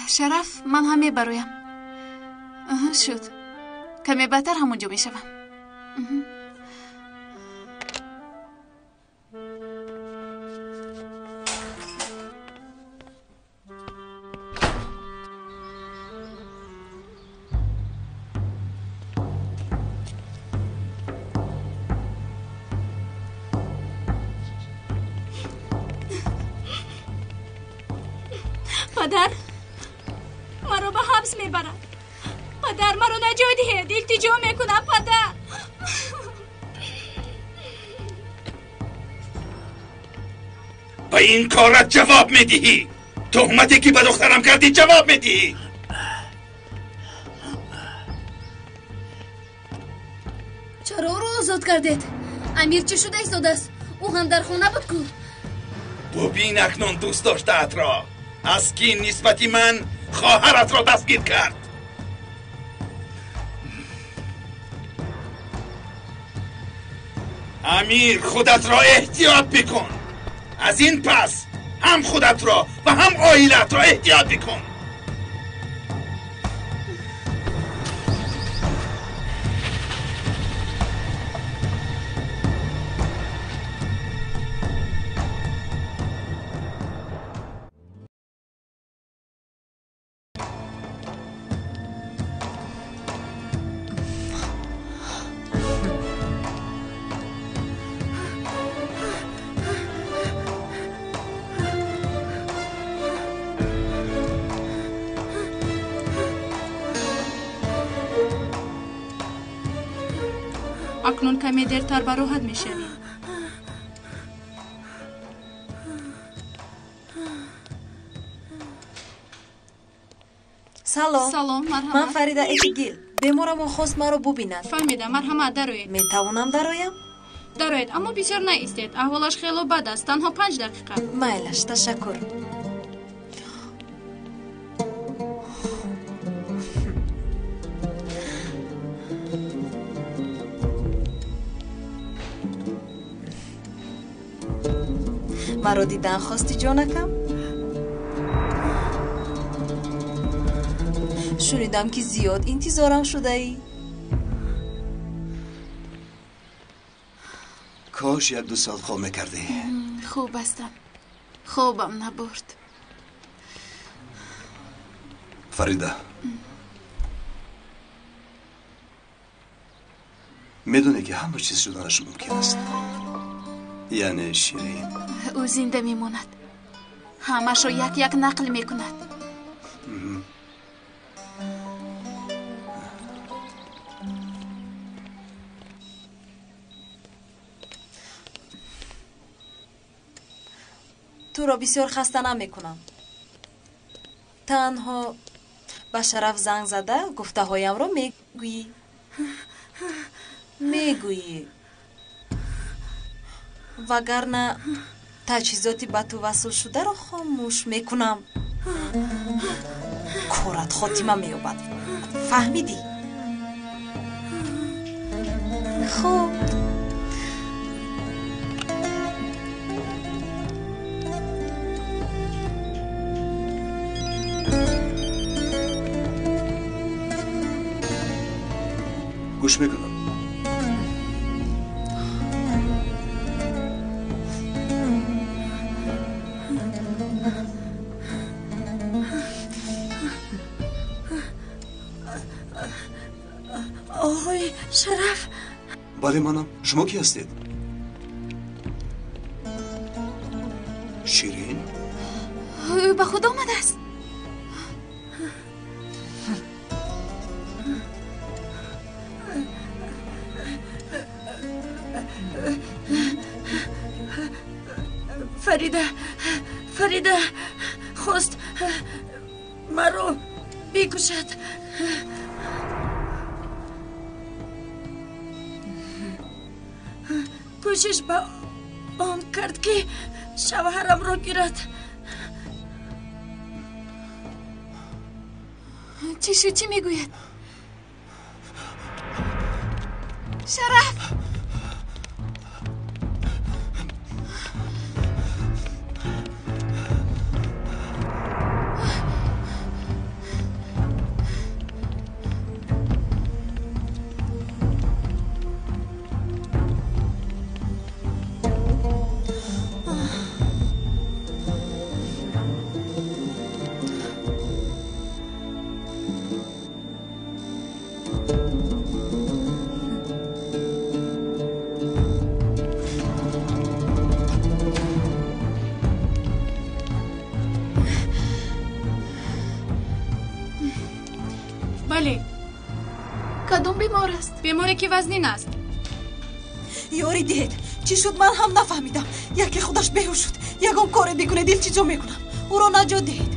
Шараф, ман ҳам мебароям. Шуд. Каме баъдтар ҳамон ҷо мешавам. Падар маро ба ҳабс мебарад. Падар маро наҷот диҳед, илтиҷо мекунам, падар. Ба ин корат ҷавоб медиҳӣ. Туҳмате ки ба духтарам кардӣ ҷавоб медиҳӣ. Чаро ӯро озод кардед? Амир чӣ шуда истодааст? Ӯ ҳам дар хона буд ку? Бубин акнун дӯст доштаатро. Аз ки нисбати ман хоҳаратро дастгир кард. Амир, худатро эҳтиёт бикун. Аз ин пас ҳам худатро ва ҳам оилаатро эҳтиёт бикун. Акнун каме дертар бароҳат мешавӣ. Салом. Салом, марҳамат. Ман Фарида Этигил. Беморамон хост маро бубинад. Фаҳмидам, марҳамат, дароед. Метавонам дароям? Дароед, аммо бисёр наистед. Аҳволаш хело бад аст, танҳо 5 дақиқа. Майлаш, ташаккур. Маро дидан хости, ҷонакам? Шунидам, ки зиёд интизорам шудаӣ. Кош 1-2 соат хоб мекардӣ. Хуб ҳастам. Хобам набурд. Фарида, медонӣ ки ҳама чиз шуданаш мумкин аст. Яъне Ширин ӯ зинда мемонад. Ҳамашро як-як нақл мекунад. Туро бисёр хаста намекунам. Танҳо ба Шараф занг зада гуфтаҳоямро мегӯӣ. Мегӯӣ. Вагарна таҷҳизоти ба ту васл шударо хомӯш мекунам. Корат хотима меёбад. Фаҳмидӣ? Хуб. Гӯш мекунам. Оғои Шараф. Бале, манам. Шумо ки ҳастед? Ширин? Ӯ ба худ омадааст. Фарида, Фарида хост маро бикушад. Кӯшиш ба он кард, ки шавҳарамро гирад. Чӣ шуд? Чӣ мегӯяд? Шараф! Бале. Кадом бемор аст? Беморе ки вазнин аст. Ёрӣ диҳед. Чӣ шуд ман ҳам нафаҳмидам. Яке худаш беҳуш шуд. Ягон коре бикунед, илтиҷо мекунам. Ӯро наҷот диҳед.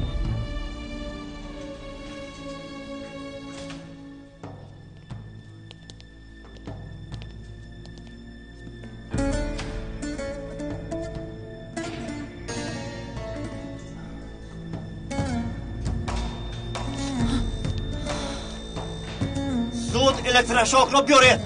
Зуд электрошокро биёред.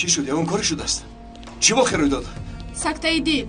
Чӣ шуд? Ягон коре шудааст? Чӣ воқеа рӯй дод? Сактаи дил.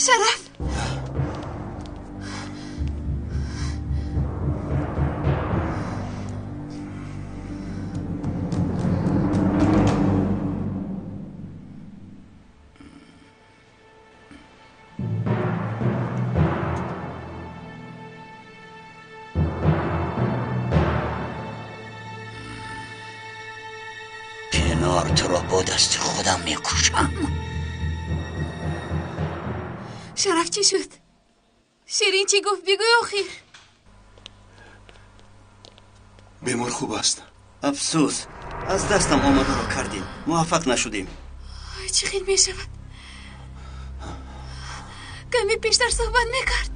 Шараф! Канор туро бо дасти худам мекушам. Шараф чӣ шуд? Ширин чӣ гуфт? Бигӯй охир. Бемор хуб аст. Афсӯс, аз дастам омадаро кардем, муваффақ нашудем. Чӣ хел мешавад? Каме пештар суҳбат мекард.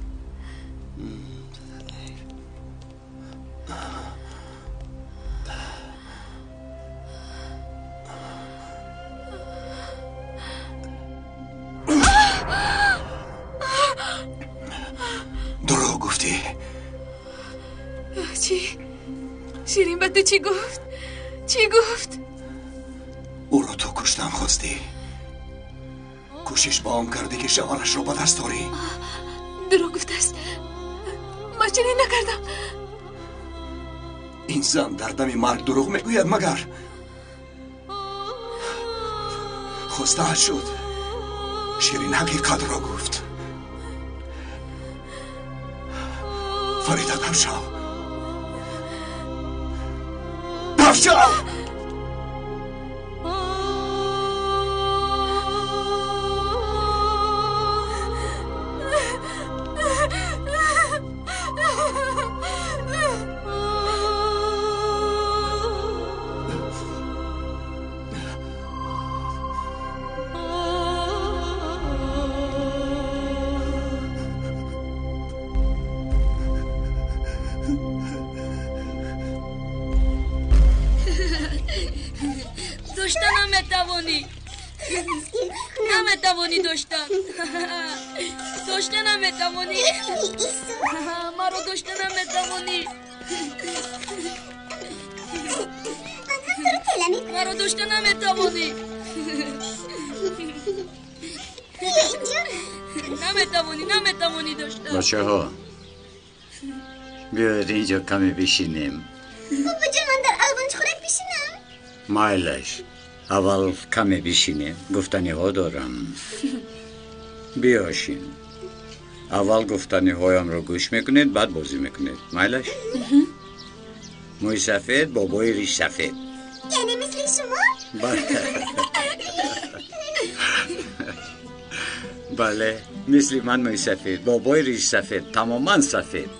Дурӯғ гуфтӣ. Чӣ? Ширин ба ту чӣ гуфт? Чӣ гуфт? Ӯро ту куштан хостӣ. Кӯшиш ба он кардӣ ки шавҳарашро ба даст орӣ. Дурӯғ гуфтааст. Ман чунин накардам. Ин зан дар дами марг дурӯғ мегӯяд магар? Хостаат шуд. Ширин ҳақиқатро гуфт. Фарида, дав шав. Дав шав! Дошта наметавонӣ. Наметавонӣ доштан. Дошта наметавонӣ. Маро дошта наметавонӣ. Маро дошта наметавонӣ. Наметавонӣ, наметавонӣ доштан. Бачаҳо, биёед инҷо каме бишинем. Бобоҷон, ман дар алвончхӯрак бишинам? Майлаш, аввал каме бишинем, гуфтаниҳо дорам. Биёшин. Аввал гуфтаниҳоямро гӯш мекунед, баъд бозӣ мекунед. Майлаш? Мӯи сафед, бобои ришсафед. Яъне мисли шумо? Бале, мисли ман мӯи сафед, бобои ришсафед, тамоман сафед.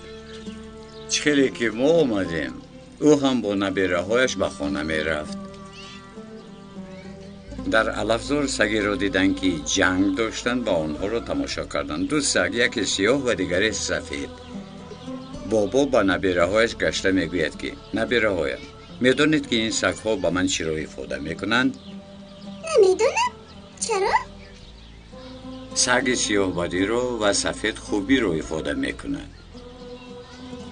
Чӣ хеле ки мо омадем, Ӯ ҳам бо набераҳояш ба хона мерафт. Дар алафзор сагеро диданд, ки ҷанг доштанд ва онҳоро тамошо карданд. Ду саг, яке сиёҳ ва дигаре сафед. Бобо ба набераҳояш гашта мегӯяд, ки набераҳоям, медонед, ки ин сагҳо ба ман чиро ифода мекунанд? Намедонам. Чаро? Саги сиёҳ бадиро ва сафед хубиро ифода мекунад.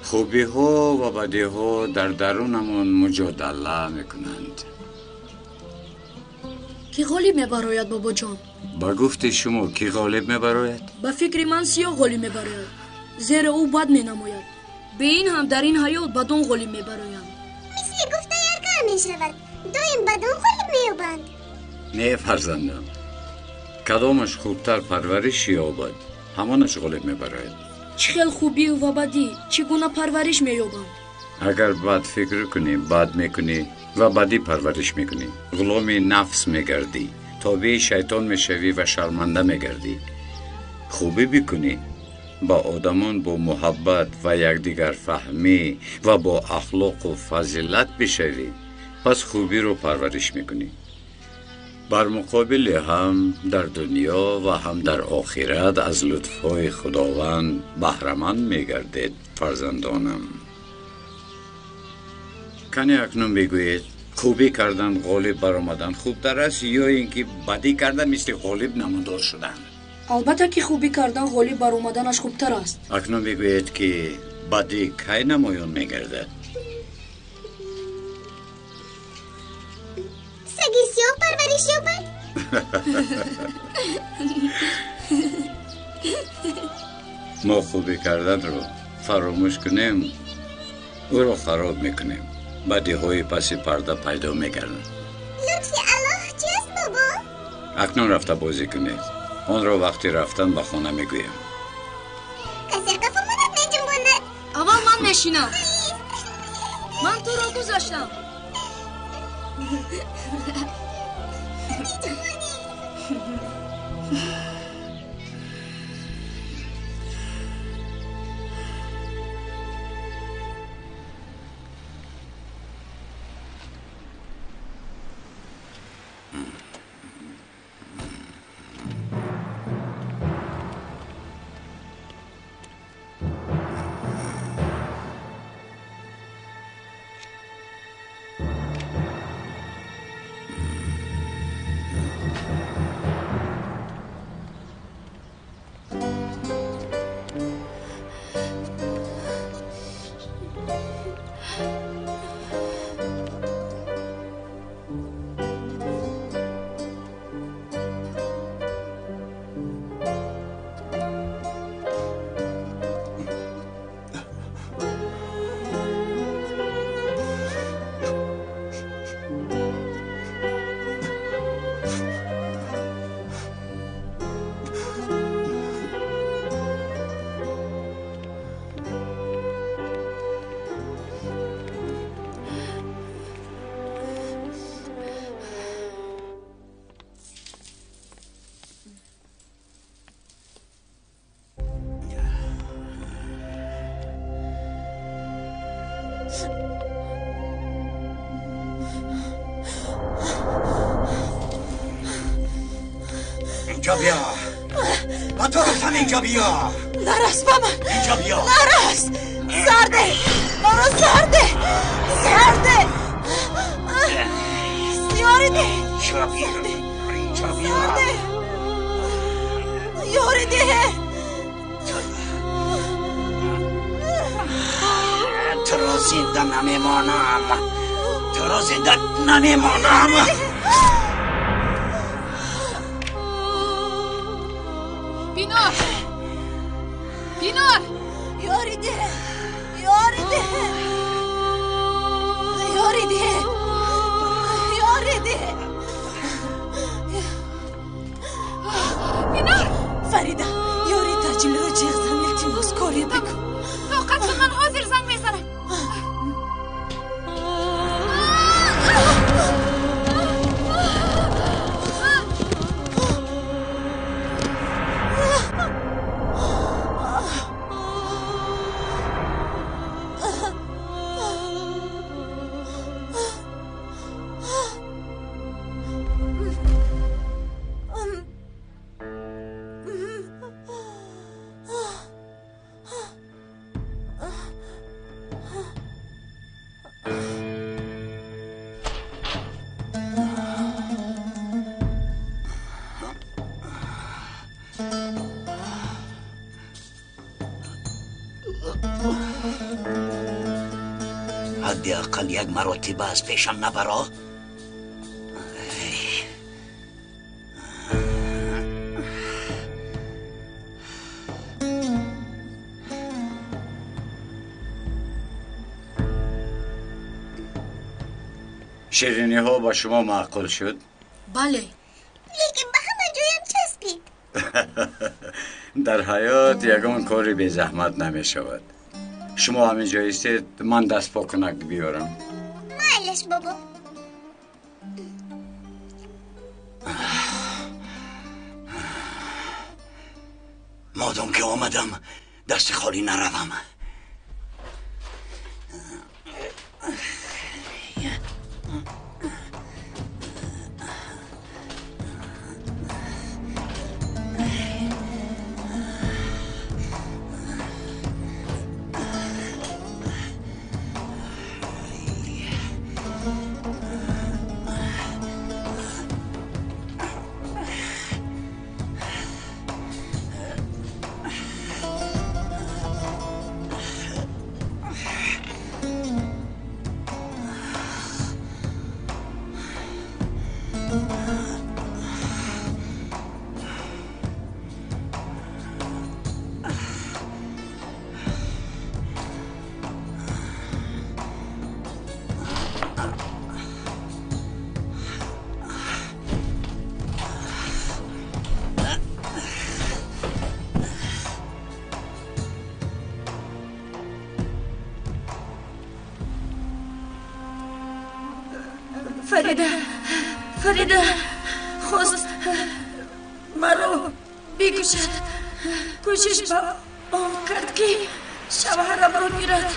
Хубиҳо ва бадиҳо дар дарунамон муҷодала мекунанд. Кӣ ғолиб мебарояд, бобоҷон? Ба гуфти шумо, кӣ ғолиб мебарояд? Ба фикри ман, сиёҳ ғолиб мебарояд, зеро ӯ бад менамояд. Бе ин ҳам дар ин ҳаёт бадон ғолиб мебароянд. Мисли гуфта яка мешавад, доим бадон ғолиб меёбанд. Не, фарзандам, кадомаш хубтар парвариш ёбад, ҳамонаш ғолиб мебарояд. Чӣ хел хубию ва бадӣ чӣ гуна парвариш меёбанд? Агар бад фикр кунӣ, бад мекунӣ ва бадӣ парвариш мекунӣ, ғуломи нафс мегардӣ, тобеи шайтон мешавӣ ва шарманда мегардӣ. Хубӣ бикунӣ, ба одамон бо муҳаббат ва якдигарфаҳмӣ ва бо ахлоқу фазилат бишавӣ, пас хубиро парвариш мекунӣ. Бар муқобили ҳам дар дунё ва ҳам дар охират аз лутфҳои Худованд баҳраманд мегардед, фарзандонам. Кане акнун бигӯед, хубӣ кардан ғолиб баромадан хубтар аст ё ин ки бадӣ кардан мисли ғолиб намудор шудан? Албатта, ки хубӣ кардан ғолиб баромаданаш хубтар аст. Акнун бигӯед, ки бадӣ кай намоён мегардад? Саги сиёҳ парвариш ёбад? Мо хубӣ карданро фаромӯш кунем, ӯро хароб мекунем. Бадиҳои паси парда пайдо мегарданд. Лутфи Аллоҳ чист, бобо? Акнун рафта бозӣ кунед. Онро вақти рафтан ба хона мегӯям. Касе қафо монад, меҷунбонад. Аввал ман мешинам. Ман туро гузаштам. اینجا بیا. با تو گفتم اینجا بیا. نرس با من. اینجا بیا. نرس. سرده. مرا سرده. سرده. یاری ده. اینجا بیا. اینجا بیا. سرده. یاری ده. تو رو زنده نمیمانم. تو رو زنده نمیمانم. بینار، بینار، یاری ده، یاری ده، یاری ده، یاری ده. بینار. فریده، یاری تاجیل رو جیغ زن، التماس کاری بکن. طاقت کن، من حاضر زنگ میزنم. Лоақал як маротиба аз пешам набаро. Ширинӣҳо ба шумо маъқул шуд? Бале. Лекин ба ҳама ҷоям часпид. Дар ҳаёт ягон кори безаҳмат намешавад. Шумо ҳамин ҷо истед, ман дастпокунак биёрам. Майлаш, бобо. Модом ки омадам, дасти холӣ наравам. Фарида хост маро бикушад. Кӯшиш ба он кард, ки шавҳарамро гирад.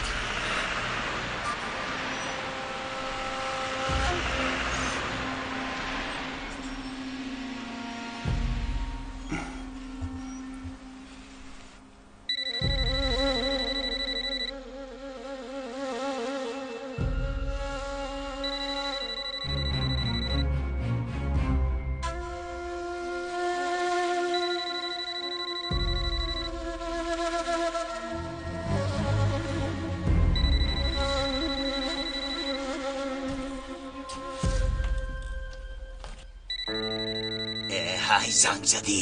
Ҳай, занг задӣ.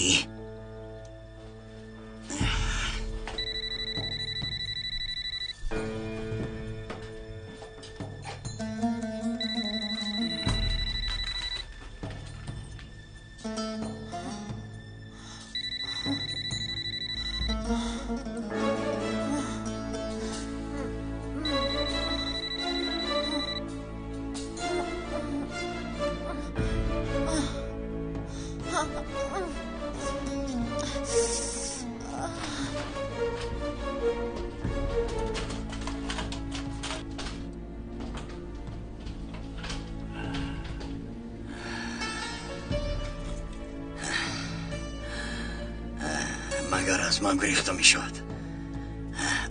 Магар аз ман гурехта мешавад?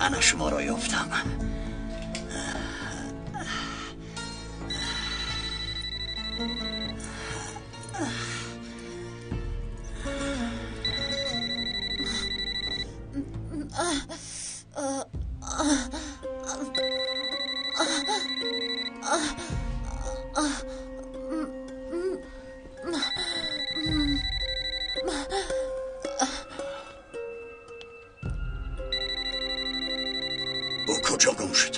Ана шуморо ёфтам. Ӯ куҷо гум шуд?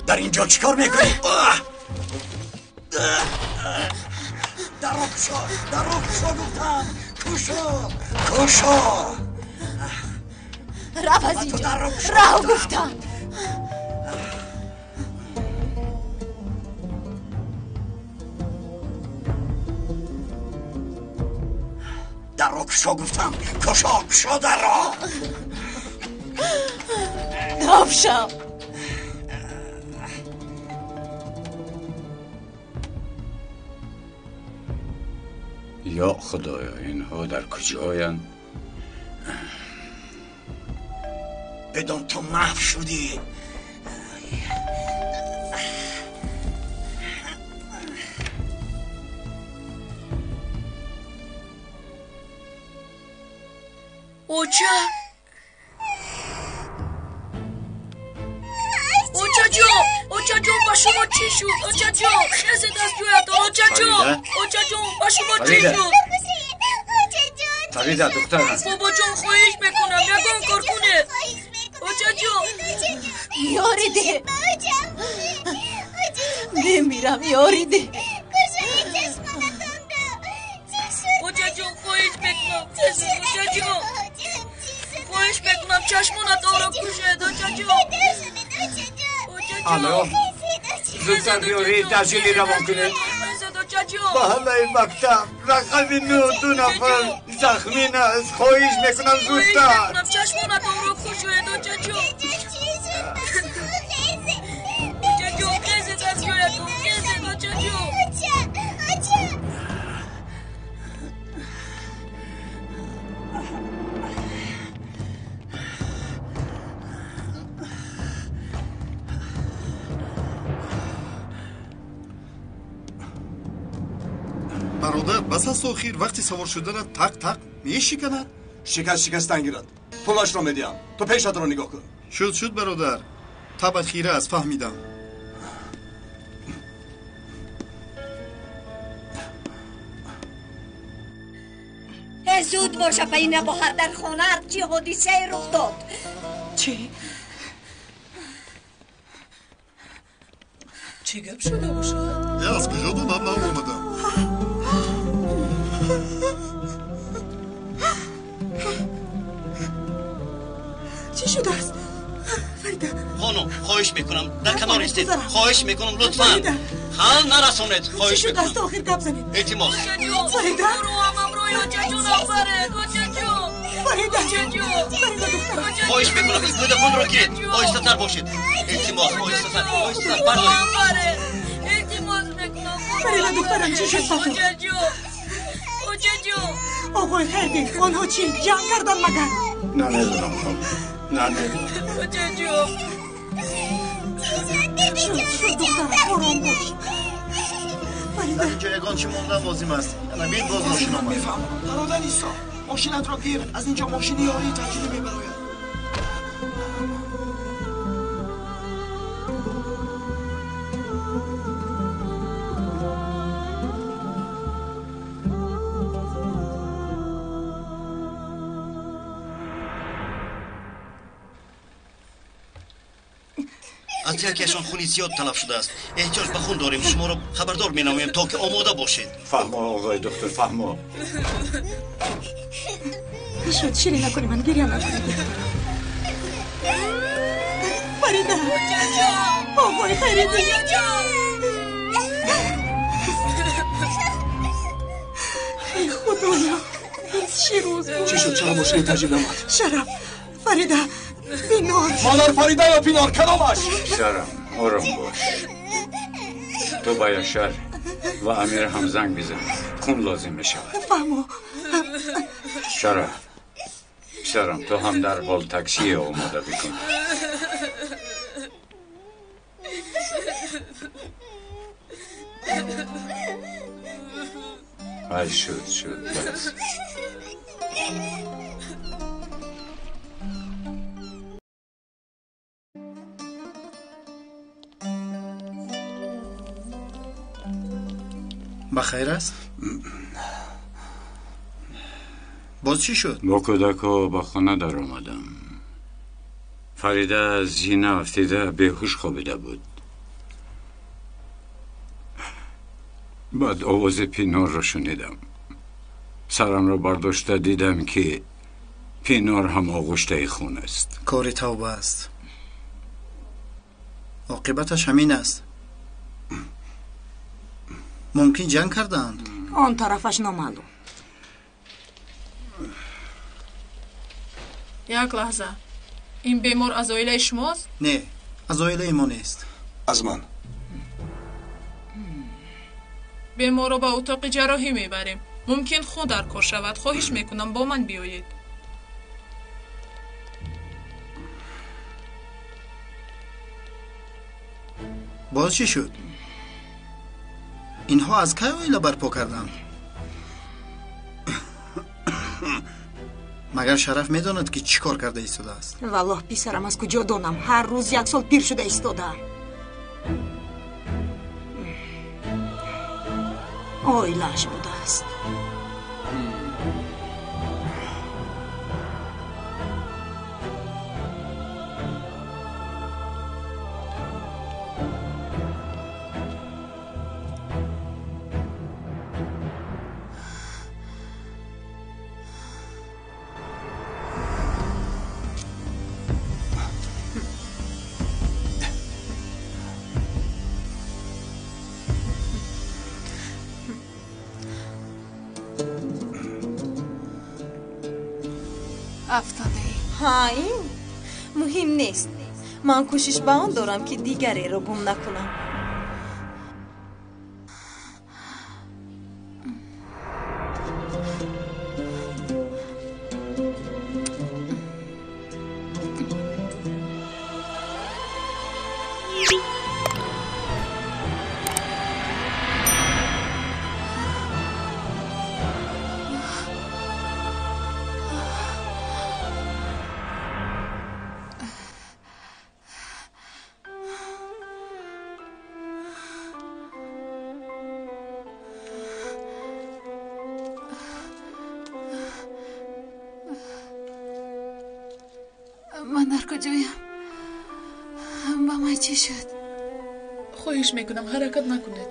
Дар ин ҷо чӣ кор мекунӣ? Дарро кушо! Дарро кушо гуфтам! Кушо! Кушо! Рав аз инҷо! Рав гуфтам! Дарро кушо гуфтам! Кушо! Кушо дарро! Навшав! Ё Худоё, инҳо дар куҷоянд? Бидон ту маҳв шудӣ. Оча! ба шумо чӣ шуд? Очаҷон, хезед аз ҷоятон. Очаҷон, очаҷон, ба шумо чӣ шуд? Фарида, духтарам. Бобоҷон, хоҳиш мекунам, ягон кор кунед. Очаҷон. Ёрӣ деҳ. Мемирам, ёрӣ деҳ. Очаҷон, хоҳиш мекунам, хезед, очаҷон. Хоҳиш мекунам, чашмонатонро кушоед, очаҷон. Алло, зудтар ёрии таъҷилӣ равон кунед. Маҳаллаи мактаб рақами 9 ду нафар захмин аст. Хоҳиш мекунам зудтар. Чашмонатонро кушоед, очаҷон. Очаҷон, хезед аз ҷоятон, хезед, очаҷон. Бародар, бас аст охир вақти савор шуданат тақ тақ мешиканад. Шикаст шикастан гирад. Пулашро медиҳам. Ту пешатро нигоҳ кун. Шуд, шуд, бародар. Табат хира аст, фаҳмидам. Зуд боша, пай набоҳар, дар хонаат чӣ ҳодисае рух дод? Чӣ? Чӣ гап шуда бошад? Аз куҷо донам, наомадам. Чӣ шудааст? Фарида. Хонум, хоҳиш мекунам, дар канор истед. Хоҳиш мекунам, лутфан. Хал нарасонед, хоҳиш мекунам. Чӣ шудааст? Охир гап занед. Илтимос. Фарида. Очаҷонам баред, очаҷон. Фарида. Очаҷон. Фарида, духтарам. Хоҳиш мекунам, кӯдаконро гиред. Оҳистатар бошед. Илтимос, оҳистатар, оҳистатар бардоред. Илтимос мекунам. Фарида, духтарам, чӣ шуд ба ту? Очаҷон. Очаҷон. Оғои Хайрдин, онҳо чӣ ҷанг карданд магар? Намедонам, хонум. Намедонам. Очаҷон. Шуд, шуд, духтарам, ором бош. Дар инҷо ягон чӣ мондан лозим аст. Ана бин, боз мошин омад. Мефаҳмам. Бародар Исо, мошинатро гир. Аз инҷо мошини ёрии таъҷилӣ мебарояд. Аз якеашон хуни зиёд талаф шудааст. Эҳтиёҷ ба хун дорем. Шуморо хабардор менамоем, то ки омода бошед. Фаҳмо, оғои доктор, фаҳмо. Шуд, ширин накунӣ, ман гиря накунӣ, духтарам. Фарида. Оғои Хайриддин. Эй худоё, ин чӣ рӯз буд? Чӣ шуд? Чаро мошини таъҷил омад? Шараф, Фарида, Пинор. Модар Фарида ё Пинор, кадомаш? Писарам, ором бош. Ту ба Яшар ва Амир ҳам занг бизан. Хун лозим мешавад. Фаҳмо. Шараф, писарам, ту ҳам дарҳол таксие омода бикун. Ай, шуд, шуд, бас. Ба хайр аст? Боз чӣ шуд? Бо кӯдакҳо ба хона даромадам. Фарида аз зина афтида беҳуш хобида буд. Баъд овози Пинорро шунидам. Сарамро бардошта дидам, ки Пинор ҳам оғуштаи хун аст. Кори тавба аст. Оқибаташ ҳамин аст. Мумкин ҷанг кардаанд? Он тарафаш номаълум. Як лаҳза. Ин бемор аз оилаи шумост? Не, аз оилаи мо нест. Аз ман. Беморро ба утоқи ҷарроҳӣ мебарем. Мумкин хун дар кор шавад. Хоҳиш мекунам, бо ман биёед. Боз чӣ шуд? Инҳо аз кай оила барпо карданд? Магар Шараф медонад, ки чӣ кор карда истодааст? Валлоҳ, писарам, аз куҷо донам? Ҳар рӯз як сол пир шуда истодаам. Оилааш будааст. Афтодаӣ. Ҳа, ин муҳим нест. Ман кӯшиш ба он дорам, ки дигареро гум накунам. Ман дар куҷоям? Ба ман чӣ шуд? Хоҳиш мекунам, ҳаракат накунед.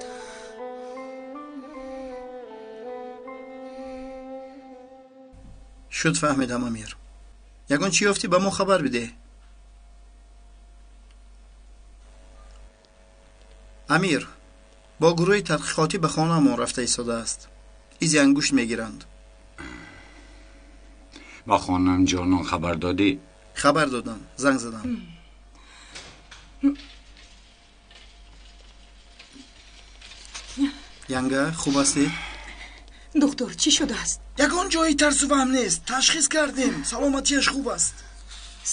Шуд, фаҳмидам, Амир. Ягон чӣ ёфтӣ, ба мо хабар бидеҳ. Амир бо гурӯҳи тадқиқотӣ ба хонаамон рафта истодааст. Изи ангушт мегиранд. Ба хонам ҷонон хабар додӣ? Хабар додам, занг задам. Янга, хуб ҳастӣ? Доктор, чӣ шудааст? Ягон ҷои тарсу ваҳм нест. Ташхис кардем, саломатиаш хуб аст.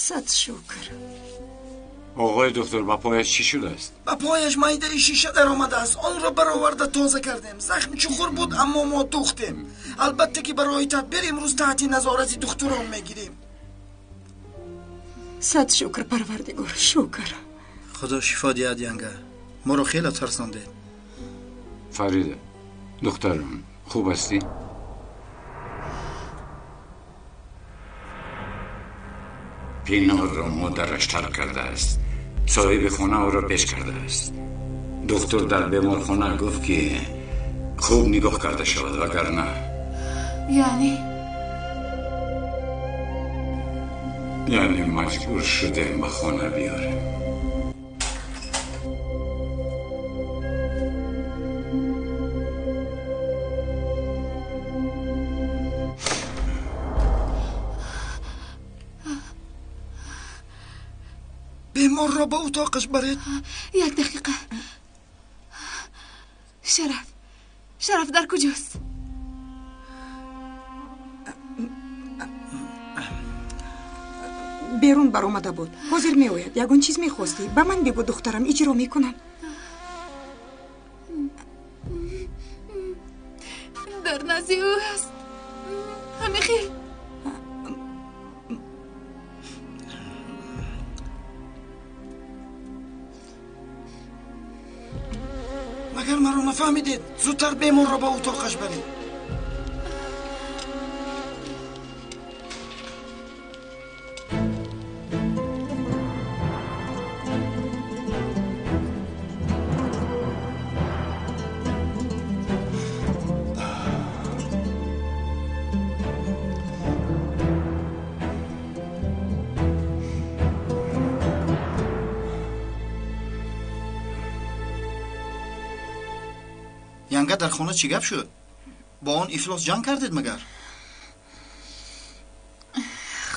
Сад шукр. Оғои доктор, ба пояш чӣ шудааст? Ба пояш майдаи шиша даромадааст. Онро бароварда тоза кардем. Захм чуқур буд, аммо мо духтем. Албатта ки барои тадбир имрӯз таҳти назорати духтурон мегирем. Сад шукр, Парвардигор, шукр. Худо шифо диҳад, Янга. Моро хеле тарсондед. Фарида, духтарам, хуб ҳастӣ? Пинорро модараш тарк кардааст. Соҳиби хона ӯро пеш кардааст. Доктор дар беморхона гуфт, ки хуб нигоҳ карда шавад, вагарна Яъне? Яъне маҷбур шудем ба хона биёрем. Беморро ба утоқаш баред. Як дақиқа. Шараф, Шараф дар куҷост? Берун баромада буд, ҳозир меояд. Ягон чиз мехостӣ, ба ман бигӯ, духтарам, иҷро мекунам. Дар назди ӯ аст. Ҳамин хел. Магар маро нафаҳмидед? Зудтар беморро ба утоқаш баред. Янга, дар хона чӣ гап шуд? Бо он ифлос ҷанг кардед магар?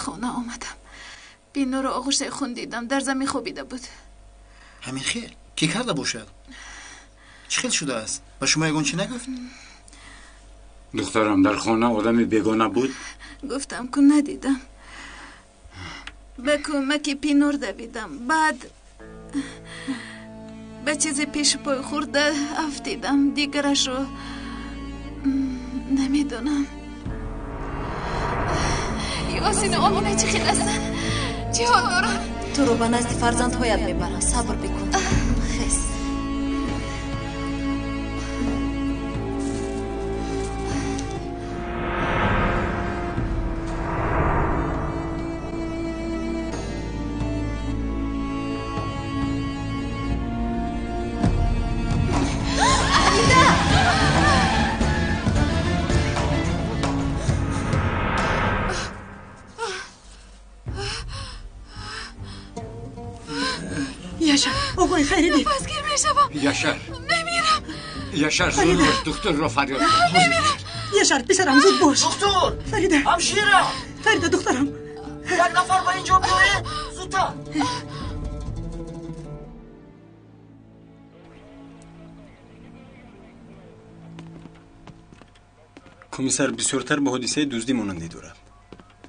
Хона омадам. Пинорро оғӯшаи хун дидам, дар замин хобида буд. Ҳамин хел? Кӣ карда бошад? Чӣ хел шудааст? Ба шумо ягон чӣ нагуфт? Духтарам, дар хона одами бегона буд? Гуфтам ку, надидам. Ба кӯмаки Пинор давидам. Баъд ба чизе пеши пой хӯрда афтидам. Дигарашро намедонам. Ёсину Омина чӣ хел ҳастанд? Чӣ ҳол доранд? Туро ба назди фарзандҳоят мебарам. Сабр бикун. Хес. Яшар, оғои Хайриддин. Нафасгир мешавам. Яшар. Мемирам. Яшар, зуд бош, духтурро фарёд кун. Мемирам. Яшар, писарам, зуд бош. Духтур! Фарида. Ҳамшира! Фарида, духтарам. Як нафар ба инҷо биёед, зудтар. Комиссар бисёртар ба ҳодисаи дуздӣ монандӣ дорад.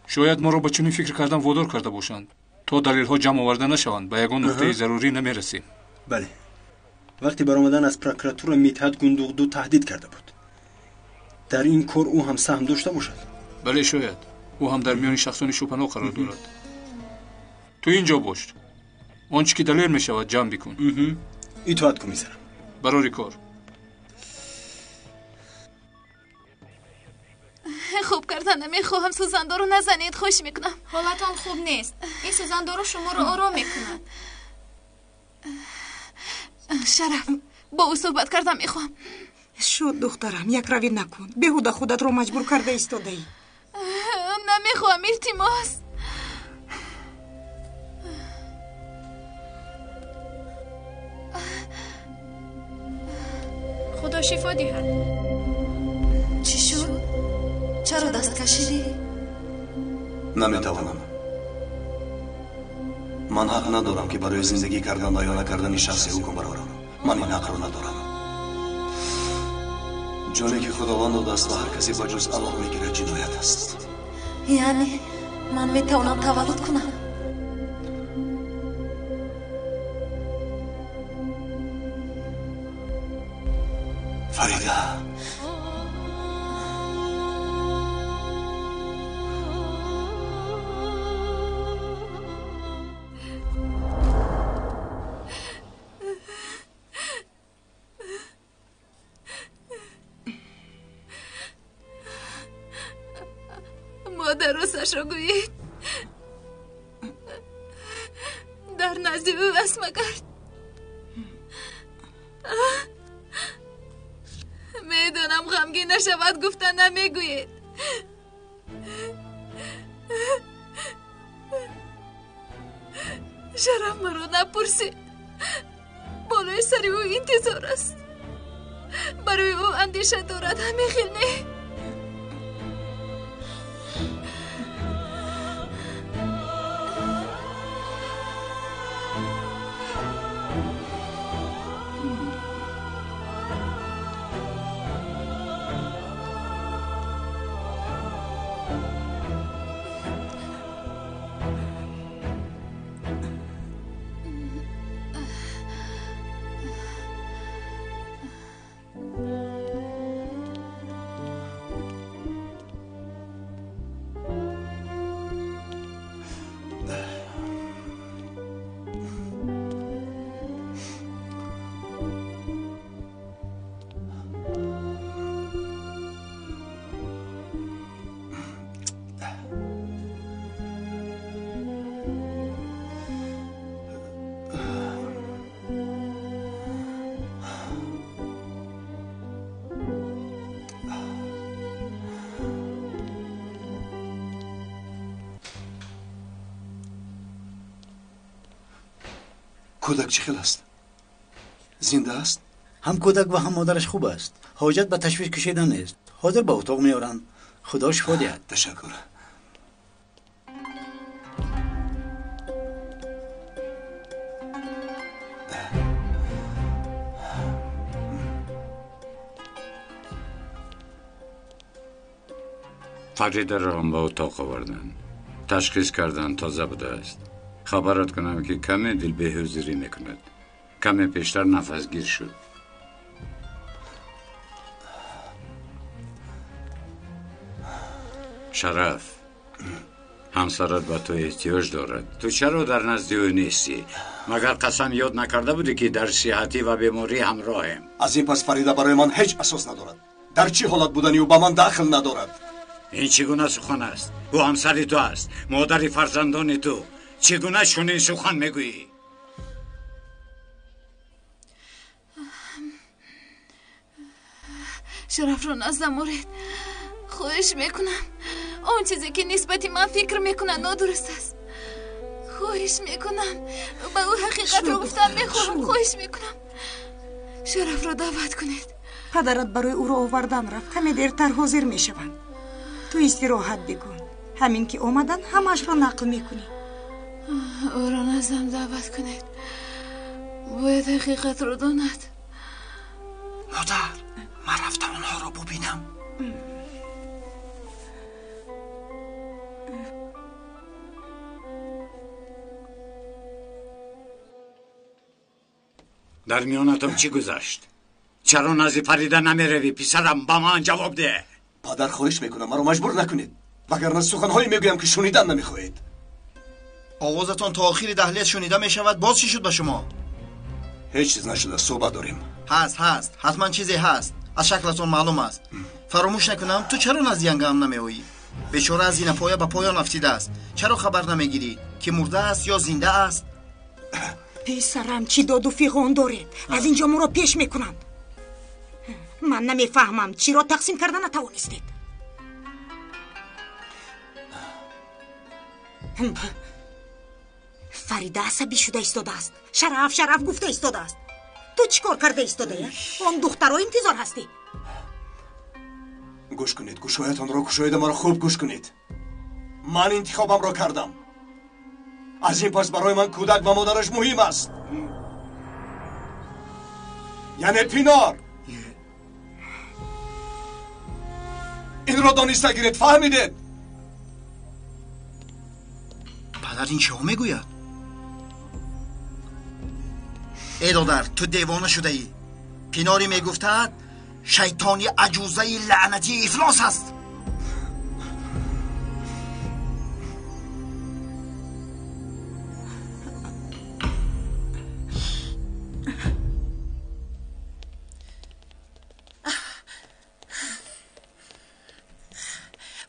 Шояд моро ба чунин фикр кардан водор карда бошанд. То далелҳо ҷамъ оварда нашаванд, ба ягон нуқтаи зарурӣ намерасем. Бале, вақте баромадан аз прокуратура Митҳат Гундуғду таҳдид карда буд. Дар ин кор ӯ ҳам саҳм дошта бошад? Бале, шояд. Ӯ ҳам дар миёни шахсони шубҳанок қарор дорад. Ту ин ҷо бош. Он чӣ ки далел мешавад, ҷамъ бикун. Итоат, комиссарам. Барори кор. Хуб карда намехоҳам, сӯзандору назанед, хоҳиш мекунам. Ҳолатон хуб нест. Ин сӯзандору шуморо ором мекунад. Шараф, бо ӯ суҳбат кардан мехоҳам. Шуд, духтарам, якравӣ накун. Беҳуда худатро маҷбур карда истодаӣ. Намехоҳам, илтимос. Худо шифо диҳад. Чӣ шуд? Чаро даст кашидӣ? Наметавонам. Ман ҳақ надорам, ки барои зиндагӣ кардан ва ё накардани шахсе ҳукм барорам. Ман ин ҳақро надорам. Ҷоне ки Худованд додааст ва ҳар касе ба ҷуз Аллоҳ мегирад, ҷиноят аст. Яъне ман метавонам таваллуд кунам? Фарида, модар, росташро гӯед, дар назди ӯ васма кард. Медонам, ғамгин нашавад гуфта намегӯед. Шараф маро напурсид. Болои сари ӯ интизор аст. Барои ӯ андеша дорад, ҳамин хел не? Кӯдак чӣ хел аст? Зинда аст? Ҳам кӯдак ва ҳам модараш хуб аст. Ҳоҷат ба ташвиш кашидан нест. Ҳозир ба утоқ меоранд. Худо шифо диҳад. Ташаккур. Фаридаро ҳам ба утоқ оварданд. Ташхис карданд, тоза будааст. Хабарат кунам, ки каме дилбеҳузурӣ мекунад. Каме пештар нафасгир шуд. Шараф, ҳамсарат ба ту эҳтиёҷ дорад. Ту чаро дар назди ӯ нестӣ? Магар қасам ёд накарда будӣ, ки дар сиҳатӣ ва беморӣ ҳамроҳем? Аз ин пас Фарида барои ман ҳеҷ асос надорад. Дар чӣ ҳолат будани ӯ ба ман дахл надорад. Ин чӣ гуна сухан аст? Ӯ ҳамсари ту аст, модари фарзандони ту. Чӣ гуна чунин сухан мегӯӣ? Шарафро наздам оред, хоҳиш мекунам. Он чизе ки нисбати ман фикр мекунад, нодуруст аст. Хоҳиш мекунам, ба ӯ ҳақиқатро гуфтан мехоҳам. Хоҳиш мекунам, Шарафро даъват кунед. Падарат барои ӯро овардан рафт. Каме дертар ҳозир мешаванд. Ту истироҳат бикун. Ҳамин ки омаданд, ҳамаашро нақл мекунӣ. Ӯро наздам даъват кунед. Бояд ҳақиқатро донад. Модар, ман рафтам онҳоро бубинам. Дар миёнатон чӣ гузашт? Чаро назди Фарида намеравӣ? Писарам, ба ман ҷавоб деҳ. Падар, хоҳиш мекунам, маро маҷбур накунед, вагарна суханҳое мегӯям ки шунидан намехоҳед. Овозатон то охири даҳлез шунида мешавад. Боз чӣ шуд ба шумо? Ҳеҷ чиз нашуда, суҳбат дорем. Ҳаст, ҳаст, ҳатман чизе ҳаст. Аз шаклатон маълум аст. Фаромӯш накунам, ту чаро назди янгаам намеоӣ? Бечора аз зинапоя ба поён афтидааст. Чаро хабар намегирӣ, ки мурда аст ё зинда аст? Писарам, чӣ доду фиғон доред? Аз инҷо моро пеш мекунанд. Ман намефаҳмам, чиро тақсим карда натавонистед? Фарида асабӣ шуда истодааст. Шараф, Шараф гуфта истодааст. Ту чӣ кор карда истодаӣ? Он духтаро интизор ҳастӣ? Гӯш кунед, гӯшҳоятонро кушоида маро хуб гӯш кунед. Ман интихобамро кардам. Аз ин пас барои ман кӯдак ва модараш муҳим аст. Яъне Пинор. Инро дониста гиред, фаҳмидед? Падар, ин чиҳо мегӯяд? Э додар, ту девона шудаӣ. Пиноре мегуфтад шайтони аҷузаи лаънатии ифлос аст.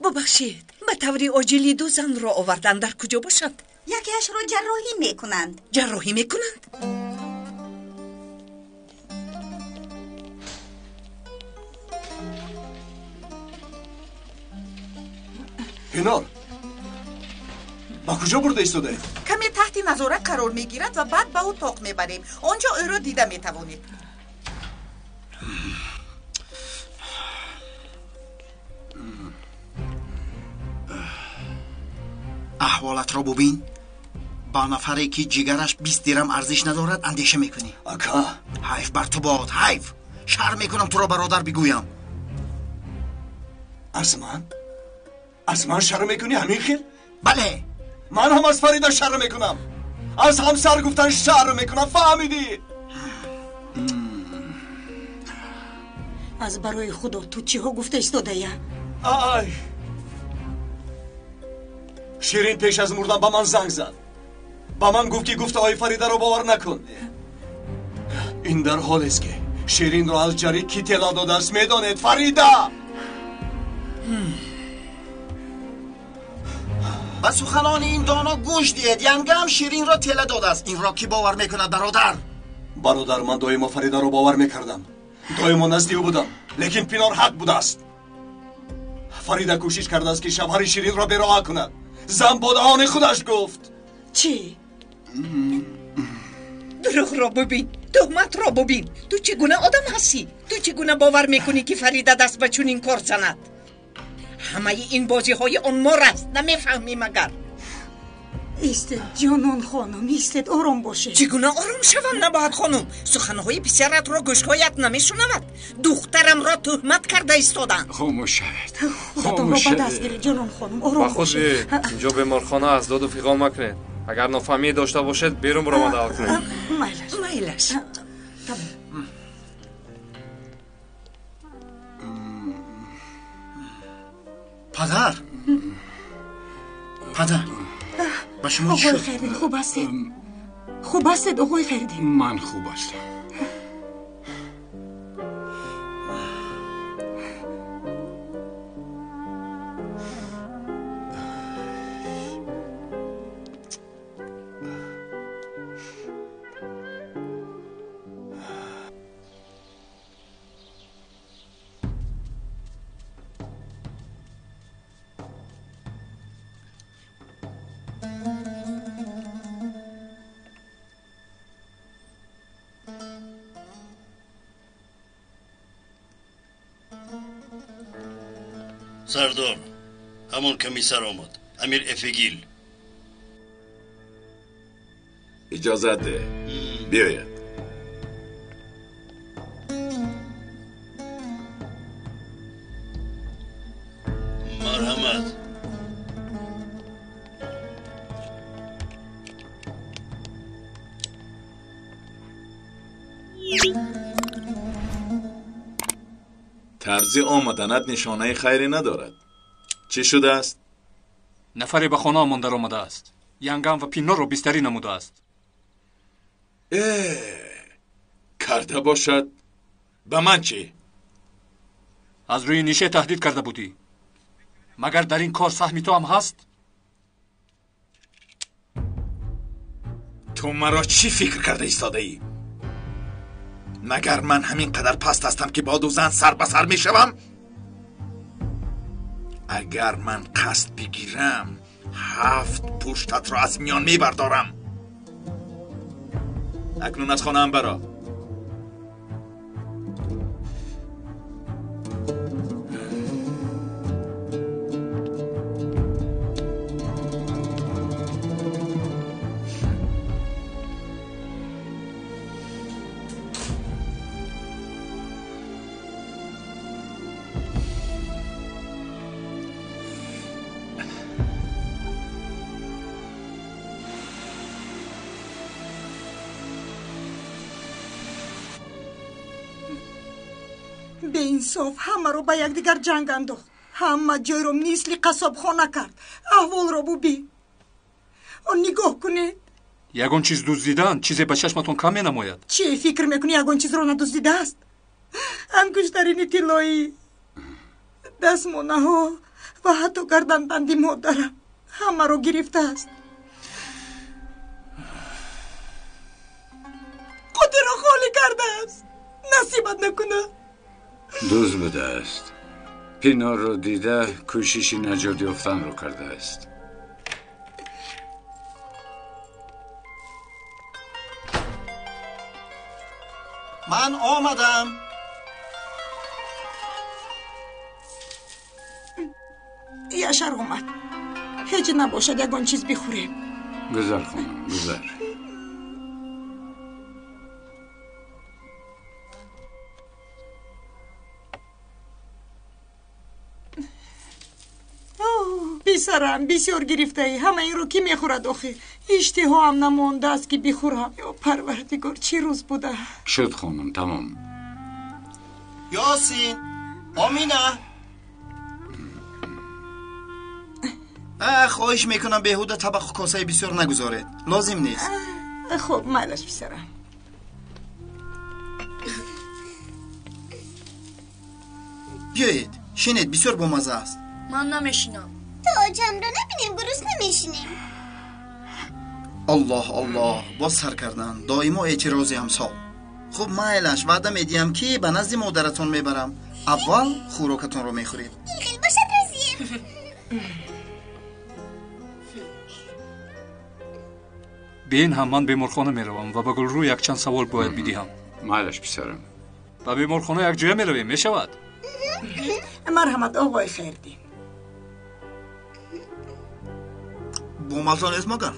Бубахшед, ба таври оҷилӣ ду занро овардан, дар куҷо бошанд? Якеашро ҷарроҳӣ мекунанд. Ҷарроҳӣ мекунанд? Пинор, ба куҷо бурда истодаед? Каме таҳти назорат қарор мегирад ва баъд ба утоқ мебарем. Он ҷо ӯро дида метавонед. Аҳволатро бубин. Ба нафаре ки ҷигараш 20 дирам арзиш надорад андеша мекунӣ. Ака, ҳайф бар ту бод, ҳайф. Шарм мекунам туро бародар бигӯям. Аз ман? Аз ман шарм мекунӣ ҳамин хел? Бале. Ман ҳам аз Фарида шарм мекунам. Аз ҳамсар гуфтан шарм мекунам, фаҳмидӣ? Аз барои Худо, ту чиҳо гуфта истодаӣ? Ай! Ширин пеш аз мурдан ба ман занг зад. Ба ман гуфт ки гуфтаҳои Фаридаро бовар накун. Ин дар ҳолест ки Ширинро аз ҷарӣ кӣ тела додааст, медонед? Фарида! Ба суханони ин доно гӯш диҳед. Янгам Ширинро тела додааст. Инро кӣ бовар мекунад, бародар? Бародар, ман доимо Фаридаро бовар мекардам. Доимо назди ӯ будам. Лекин Пинор ҳақ будааст. Фарида кӯшиш кардааст ки шавҳари Ширинро бероҳа кунад. Зан бо даҳони худаш гуфт. Чӣ? Дурӯғро бубин, туҳматро бубин. Ту чӣ гуна одам ҳастӣ? Ту чӣ гуна бовар мекунӣ ки Фарида даст ба чунин кор занад? Ҳамаи ин бозиҳои он мор аст, намефаҳмӣ магар? Истед, ҷонон хонум, истед, ором бошед. Чӣ гуна ором шавам, Набоҳат хонум? Суханҳои писаратро гӯшҳоят намешунавад. Духтарамро туҳмат карда истоданд. Хомӯш шавед, худатонро ба даст гиред, ҷонон хонум, ором Ба худ биёед, инҷо беморхона аст, доду фиғон макунед. Агар нофаҳмие дошта бошед, берун баромада ҳал кунед. Майлаш, майлаш. Падар, падар, ба шумо чӣ Оғои шуд? Хайрдин, хуб ҳастед? Хуб ҳастед, оғои Хайрдин? Ман хуб ҳастам. Сардор, ҳамон комиссар омад, Амир Эфегил. Иҷозат деҳ, биёяд. Марҳамат. Тарзи омаданат нишонаи хайре надорад. Чӣ шудааст? Нафаре ба хонаамон даромадааст. Янгам ва Пинорро бистарӣ намудааст. Карда бошад. Ба ман чӣ? Аз рӯи нише таҳдид карда будӣ. Магар дар ин кор саҳми ту ҳам ҳаст? Ту маро чӣ фикр карда истодаӣ? Магар ман ҳамин қадар паст ҳастам, ки бо ду зан сар ба сар мешавам? Агар ман қасд бигирам, 7 пуштатро аз миён мебардорам. Акнун аз хонаам баро. Беинсоф ҳамаро ба якдигар ҷанг андохт. Ҳама ҷойро мисли қассобхона кард. Аҳволро бубин. Он нигоҳ кунед. Ягон чиз дуздидан чизе ба чашматон кам менамояд? Чӣ фикр мекунӣ, ягон чизро надуздидааст? Ангуштарини тиллоӣ, дастмонаҳо ва ҳатто гарданбанди модарам ҳамаро гирифтааст. Қутиро холӣ кардааст. Насибат накунад. Дузд будааст. Пинорро дида кӯшиши наҷот ёфтанро кардааст. Ман омадам. Яшар омад. Ҳеҷ набошад, ягон чиз бихӯрем. Гузар, хонум, гузар. Писарам, бисёр гирифтаӣ. Ҳама инро кӣ мехӯрад охир? Иштиҳоам намондааст, ки бихӯрам. Ё Парвардигор, чӣ рӯз буда? Шуд, хонум, тамом. Ёсин, Омина. Хоҳиш мекунам, беҳуда табақу косаи бисёр нагузоред. Лозим нест. Хуб, майлаш, писарам. Биёед, шинед, бисёр бомазза аст. Ман намешинам. То оҷамро набинем, гурусна мешинем. Аллоҳ, Аллоҳ, боз сар кардан. Доимо эътирози ҳамсол. Хуб, майлаш, ваъда медиҳам, ки ба назди модаратон мебарам. Аввал хӯрокатонро мехӯред. Ин хел бошад, розием. Бе ин ҳам ман беморхона меравам ва ба Гулрӯ якчанд савол бояд бидиҳам. Майлаш, писарам. Ба беморхона якҷоя меравем, мешавад? Марҳамат, оғои Хайрдин. Бомазза нест магар?